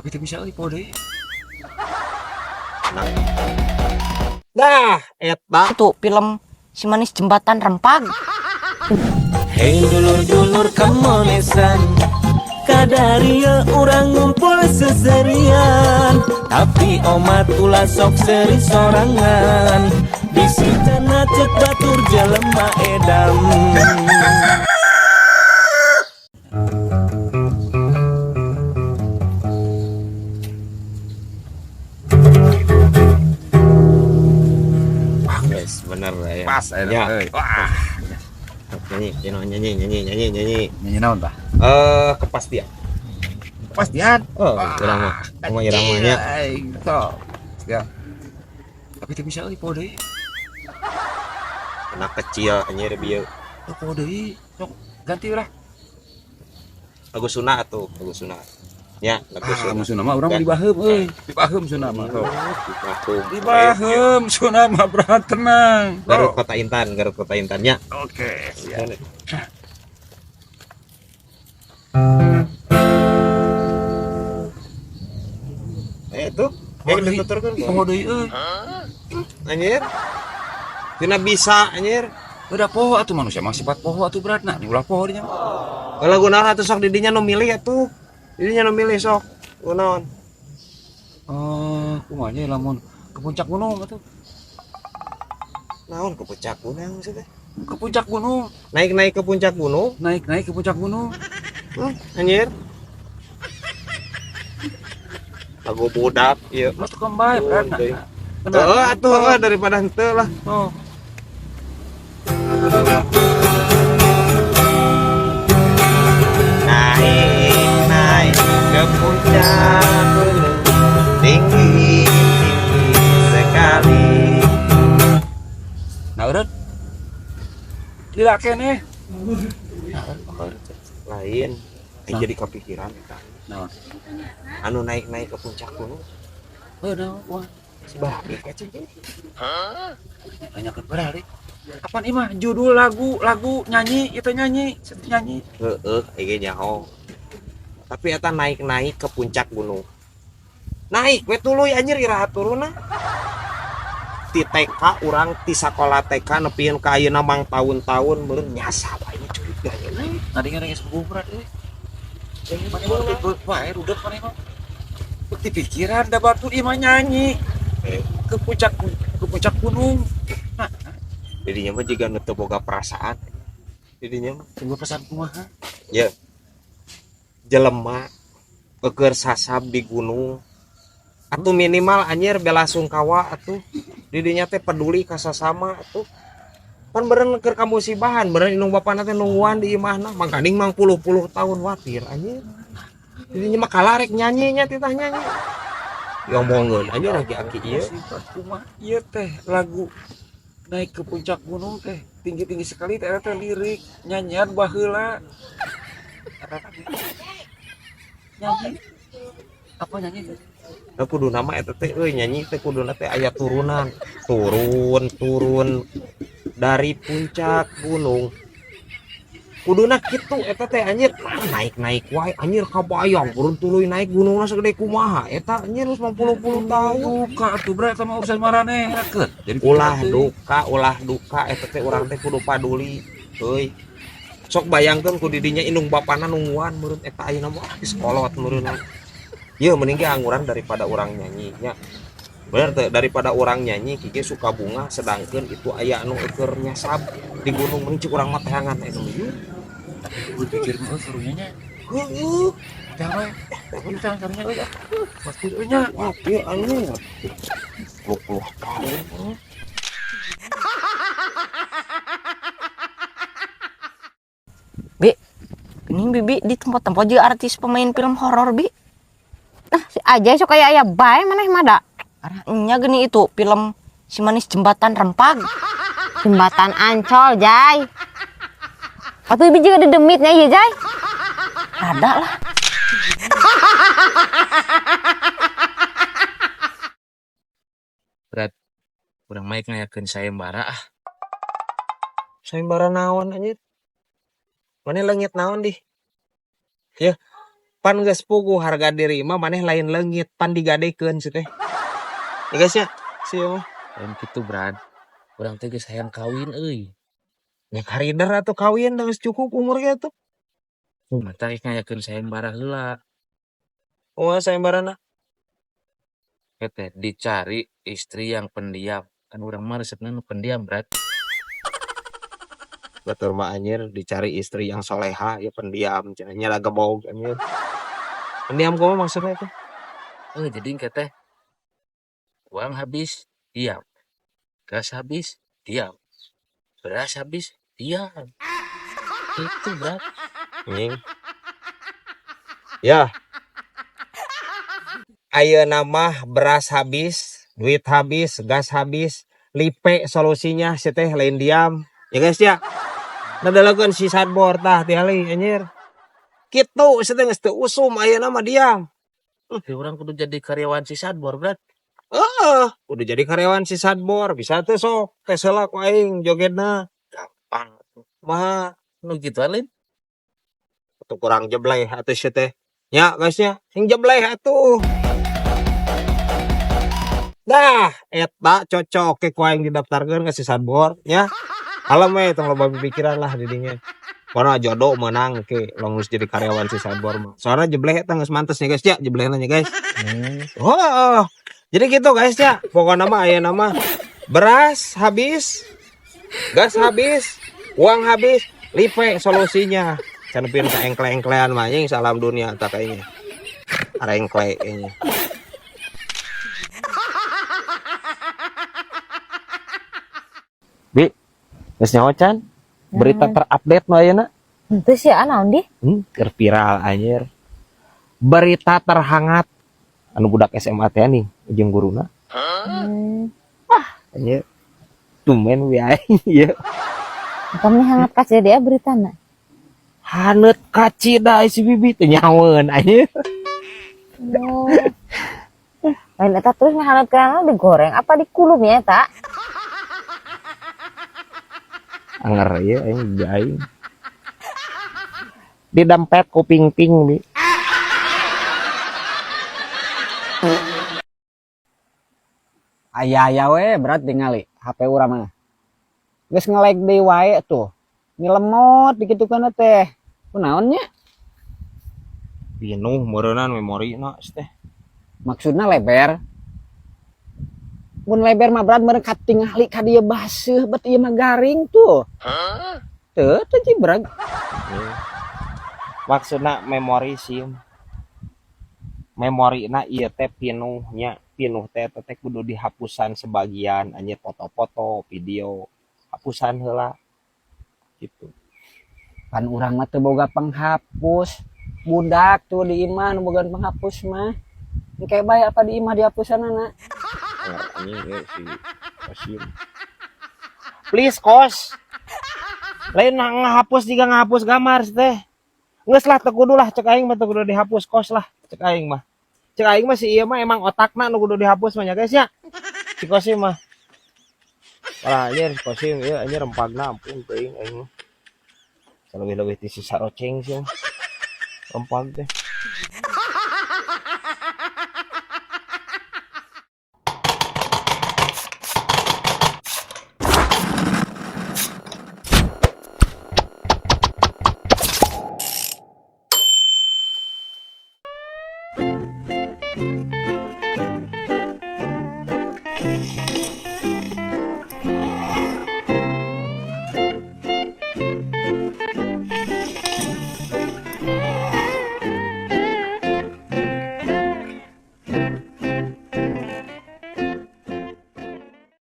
Tapi teu bisa euy, poho deui. Dah, eta. Itu film Si Manis Jembatan Rempag. Hei dulur-dulur kemonesan, kadaria urang ngumpul seserian. Tapi omat ulah sok seri sorangan, bisi cenah cek batur jelema edam. Yes, bener ya. Pas Ya. ya. Euy. Wah, Nyanyi, nyanyi, nyanyi, nyanyi, nyanyi, nyanyi. Nyanyi naon tah? Eh, kepastian. Kepastian. Oh, urang mah. Urang mah iramanya. Aing sok. Ya. Tapi teu bisa euy, poho deui. Anak kecil anjir bieu. Oh, poho deui. Sok ganti lah. Lagu Sunda atuh, lagu Sunda. Ya, lagu Ah, Sunda. mun Sunda mah urang mah dibaheum euy. Dibaheum Sunda mah. Sok. Dibaheum. Dibaheum Sunda mah, berat, tenang. Garut Kota Intan, Garut Kota Intan nya. Oke, siap. Eh, tuh. Eh, dituturkeun. Poho deui euy. Anjir. Tina bisa anjir. Udah poho atuh, manusia mah sifat poho atuh berat nah, ulah poho dinya. Lagu naon atuh sok didinya nu milih atuh. Didinya nu milih sok. Lagu naon? Oh, kumaha nya lamun ke puncak gunung atuh. Naon ke puncak gunung maksudnya? Ke puncak gunung. Naik-naik ke puncak gunung. Naik-naik ke puncak gunung. Anjir. Lagu budak ieu. Lu tuh kembali berat nah. Heeh atuh heuh, daripada henteu lah. Oh. Naik naik ke puncak gunung tinggi tinggi sekali. Nah, udah. Lila keneh. Lain. Eh, jadi kepikiran eta. Nah, Anu naik-naik ke puncak gunung oh, nah, wah, si babe kacau. Banyak berari. Kapan imah judul lagu lagu nyanyi itu nyanyi satu nyanyi. Heeh, ieu nyaho. Tapi eta naik-naik ke puncak gunung. Naik we tuluy anjir, iraha turunna? Ti TK urang, ti sakola TK nepieun ka ayeuna mang tahun-tahun meureun nyasa bae curiga ya. Tadi kan geus berat euy. Mana mah wae rudet mana mah. Bukti pikiran da batur imah nyanyi ke puncak gunung. Nah, Didinya mah jiga nu teu boga perasaan. Didinya mah tunggu pesan kumaha? Ya. Jelema keur sasab di gunung atuh minimal anjir bela sungkawa atuh, didinya teh peduli ka sasama atuh. Pan beureun keur kamusibahan, beureun indung bapana teh nungguan di imahna mangkaning mang puluh-puluh tahun watir anjir. Didinya mah kalarek nyanyinya, titah nyanyi diomongkeun anjir aki-aki ieu. Musibah kumaha ieu teh lagu naik ke puncak gunung teh tinggi-tinggi sekali teh, eta teh lirik nyanyian baheula. Eta teh nyanyi apa nyanyi teh? Nah, kudu nama eta teh euy, nyanyi teh kuduna teh aya turunan. Turun turun dari puncak gunung. Kuduna kitu eta teh anjir. Nah, naik-naik wae anjir, kabayang turun tuluy naik gunungna segede kumaha eta anjir geus 50 tahun. Duka atuh bre, eta mah urusan maraneh keur. Jadi Ulah duka, ulah duka eta teh, urang teh kudu paduli euy. Sok bayangkeun ku didinya indung bapana nungguan meureun eta ayeuna mah geus kolot meureun. Ieu mending ge angguran daripada urang nyanyi nya. Bener teu, daripada urang nyanyi kieu suka bunga sedangkeun itu aya anu keur nyasab di gunung, mending cik urang mah teangan eta mah yeuh. Gue pikir mah karunya nya. Heueuh. Jangan we. Jangan karunya euy. Pasti euy nya. Watir anjing. 20 tahun. Bi, ini Bibi di tempat-tempat juga artis pemain film horor, Bi. Nah, si Ajay sok aya aya bae maneh mah da. Arahnya gini itu film Si Manis Jembatan Rempag. Jembatan Ancol, Jay. Atuh Bibi juga dedemitnya ieu, Jay. Ada lah. Berat. Urang mah ngayakeun sayembara ah. Sayembara naon anjir? Mana leungit naon di? Ya. Pan geus puguh harga diri mah maneh lain leungit, pan digadekeun sih teh. Ya guys ya, si mah. Lain kitu, Brad. Urang teh geus hayang kawin euy. Ya karider atuh kawin da geus cukup umur ge atuh. Matak ngayakeun sayembara heula. Kumaha sayembarana? Teh dicari istri yang pendiam. Kan urang mah resepna nu pendiam, Brad. Batur mah anjir dicari istri yang soleha ya pendiam cenah nya gebog anjir. Pendiam kumaha maksudnya teh? Jadi engke teh uang habis, diam. Gas habis, diam. Beras habis, diam. Itu, Brad. Anjing. Ya. Ayeuna mah beras habis, duit habis, gas habis, lipe solusinya si teh lain diam. Ya guys ya. Nadalakeun si sadbor tah tingali anjir. Kitu si teh geus teu usum ayeuna mah diam. Tapi urang kudu jadi karyawan si Sadbor, Brad. Heeh, kudu jadi karyawan si Sadbor, bisa teu sok tes heula ku aing jogetna. Gampang atuh. Kumaha? Nu gituan lain. Atuh kurang jebleh atuh si teh. Nya guys nya, sing jebleh atuh. Dah, eta cocok ke ku aing didaftarkeun ka si Sadbor nya. Alam we tong loba pikiran lah di dinya. Karena jodoh menang ke lamun geus jadi karyawan si Sadbor mah. Soalnya jebleh eta geus mantes nya guys ya, jeblehna nya guys. Oh, jadi gitu guys ya. Pokoknya mah ayeuna mah beras habis, gas habis, uang habis, lipe solusinya. Can pin ka engkle-engklean mah anjing salam dunia tak kayaknya. Arengkle kayaknya. Bi, geus nyaho can? Berita terupdate nu ayeuna? Henteu sih naon di? Keur viral anjir. Berita terhangat anu budak SMA teh nih jeung guruna. Anjir. Tumben we aing ieu. Apa mah hangat kacida dia beritana? Haneut kacida si bibi teh nyaweun anjir. Oh. Lain eta terus mah haneut kana digoreng apa dikulum ya eta? Anger ieu aing bibi aing. Didempet ku ping-ping bi. Aya-aya we berat tingali HP urang mah. Geus nge-lag deui wae tuh. Nyelemot dikitukeun teh. Kunaon nya? Pinuh meureunnan memorina teh. Maksudna leber. Mun leber mah berat meureun katingali ka dieu baseuh bet ieu mah garing tuh. Teu teu jibrag. Maksudna memori SIM. Memorina ieu teh pinuhnya, pinuh teh teh kudu dihapusan sebagian anjir foto-foto, video, hapusan heula. Gitu. Pan urang mah teu boga penghapus. Budak tuh di imah nu boga penghapus mah. Engke bae apa di imah dihapusanana. Anjing ieu si Kosim. Please kos. Lain ngahapus juga ngahapus gambar teh. Geus lah teu kudu lah cek aing mah teu kudu dihapus kos lah cek aing mah. Cek aing mah si ieu mah emang otakna nu kudu dihapus mah nya guys ya. Si Kosim mah. Wah anjir si Kosim ieu anjir rempagna ampun teuing aing mah. Saleuwih-leuwih ti si saroceng sih. Rempag teh.